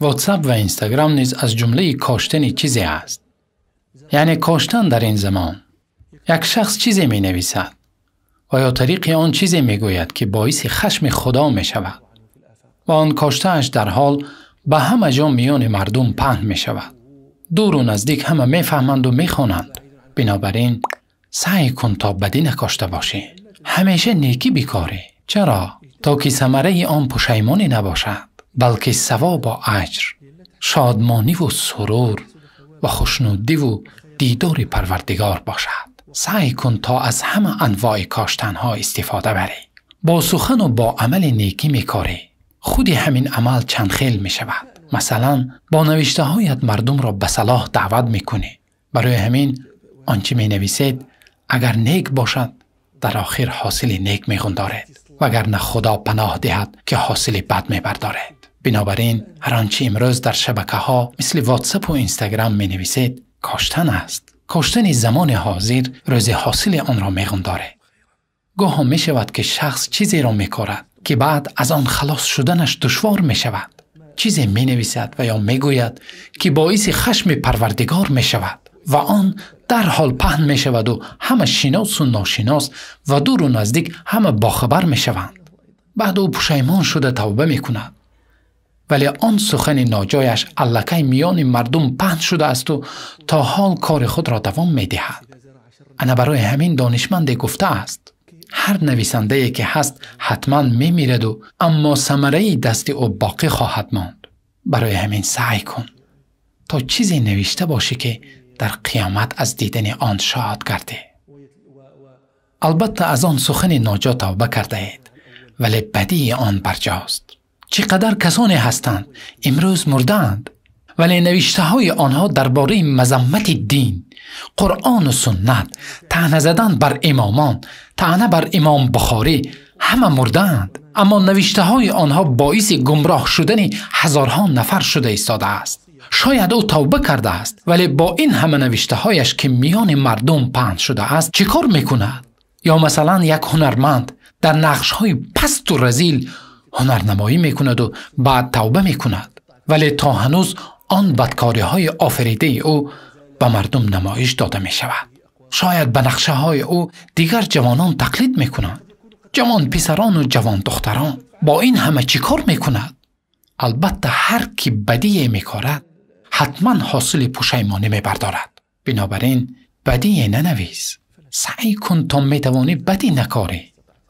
WhatsApp ва Instagram низ аз ҷумлаи коштани чизе аст. Яъне коштан дар ин замон. Як шахс чизе менависад ва ё тариқи он чизе мегӯяд, ки боиси хашми Худо мешавад ва он коштааш дар ҳол ба ҳама ҷо миёни мардум паҳн мешавад. Дуру наздик ҳама мефаҳманду мехонанд. Бинобар ин саъй кун то бадӣ накошта бошӣ. Ҳамеша некӣ бикорӣ. Чаро? То ки самараи он пушаймонӣ набошад, балки савобу аҷр, шодмониву сурур ва хушнудиву дидори Парвардигор бошад. Саъй кун то аз ҳама анвои коштанҳо истифода барӣ. Бо сухану бо амали некӣ мекорӣ. Худи ҳамин амал чанд хел мешавад. Масалан, бо навиштаҳоят мардумро ба салоҳ даъват мекунӣ. Барои ҳамин он чӣ менависед, агар нек бошад, дар охир ҳосили нек меғундоред, вагарна Худо паноҳ диҳад, ки ҳосили бад мебардоред. Бинобар ин ҳар он чӣ имрӯз дар шабакаҳо мисли WhatsApp у Instagram менависед, коштан аст. Коштани замони ҳозир рӯзи ҳосили онро меғундоред. Гоҳо мешавад, ки шахс чизеро мекорад, ки баъд аз он халос шуданаш душвор мешавад. Чизе менависад ва ё мегӯяд, ки боиси хашми Парвардигор мешавад ва он дарҳол паҳн мешаваду ҳама шиносу ношинос ва дуру наздик ҳама бохабар мешаванд. Баъд ӯ пушаймон шуда тавба мекунад. Вале он сухани ноҷояш аллакай миёни мардум паҳн шудаасту то ҳол кори худро давом медиҳад. Ана барои ҳамин донишманде гуфтааст: ҳар нависандае ки ҳаст, ҳатман мемираду, аммо самараи дасти ӯ боқӣ хоҳад монд. Барои ҳамин саъй кун то чизе навишта бошӣ, ки дар қиёмат аз дидани он шод гардӣ. Албатта, аз он сухани ноҷо тавба кардаед, вале бадии он барҷост. Чӣ қадар касоне ҳастанд, имрӯз мурдаанд, вале навиштаҳои онҳо дар бораи мазаммати дин, Қуръону суннат, таъна задан бар имомон, таъна бар Имом Бухорӣ, ҳама мурдаанд, аммо навиштаҳои онҳо боиси гумроҳ шудани ҳазорҳо нафар шуда истодааст. Шояд ӯ тавба кардааст, вале бо ин ҳама навиштаҳояш, ки миёни мардум паҳн шудааст, чӣ кор мекунад? Ё масалан, як ҳунарманд дар нақшҳои пасту разил ҳунарнамоӣ мекунаду баъд тавба мекунад, вале то ҳанӯз он бадкориҳои офаридаи ӯ ба мардум намоиш дода мешавад. Шояд ба нақшаҳои ӯ дигар ҷавонон тақлид мекунанд, ҷавон писарону ҷавон духтарон. Бо ин ҳама чӣ кор мекунад? Албатта, ҳар ки бадие мекорад, ҳатман ҳосили пушаймонӣ мебардорад. Бинобар ин бадие нанавис. Саъй кун то метавонӣ бадӣ накорӣ.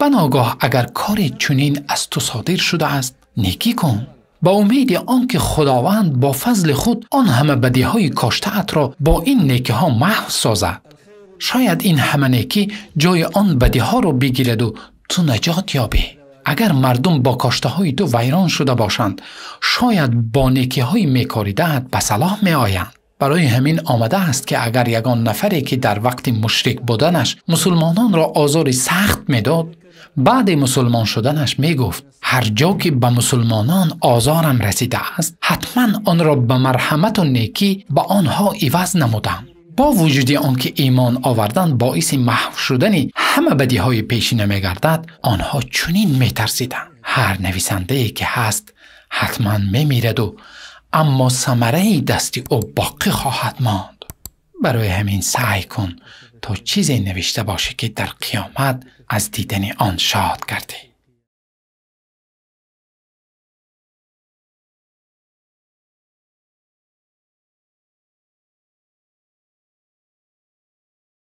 Баногоҳ агар кори чунин аз ту содир шудааст, некӣ кун, ба умеди он ки Худованд бо фазли худ он ҳама бадиҳои коштаатро бо ин некиҳо маҳв созад. Шояд ин ҳама некӣ ҷои он бадиҳоро бигираду ту наҷот ёбӣ. Агар мардум бо коштаҳои ту вайрон шуда бошанд, шояд бо некиҳои мекоридаат ба салоҳ меоянд. Барои ҳамин омадааст, ки агар ягон нафаре, ки дар вақти мушрик буданаш мусулмононро озори сахт медод, баъди мусулмон шуданаш мегуфт: «Ҳар ҷо ки ба мусулмонон озорам расидааст, ҳатман онро ба марҳамату некӣ ба онҳо иваз намудам», бо вуҷуди он ки имон овардан боиси маҳв шудани ҳама бадиҳои пешина мегардад, онҳо чунин метарсиданд. Ҳар нависандае ки ҳаст, ҳатман мемираду, аммо самараи дасти ӯ боқӣ хоҳад монд. Барои ҳамин саъй кун то чизе навишта бошӣ, ки дар қиёмат аз дидани он шод гардӣ.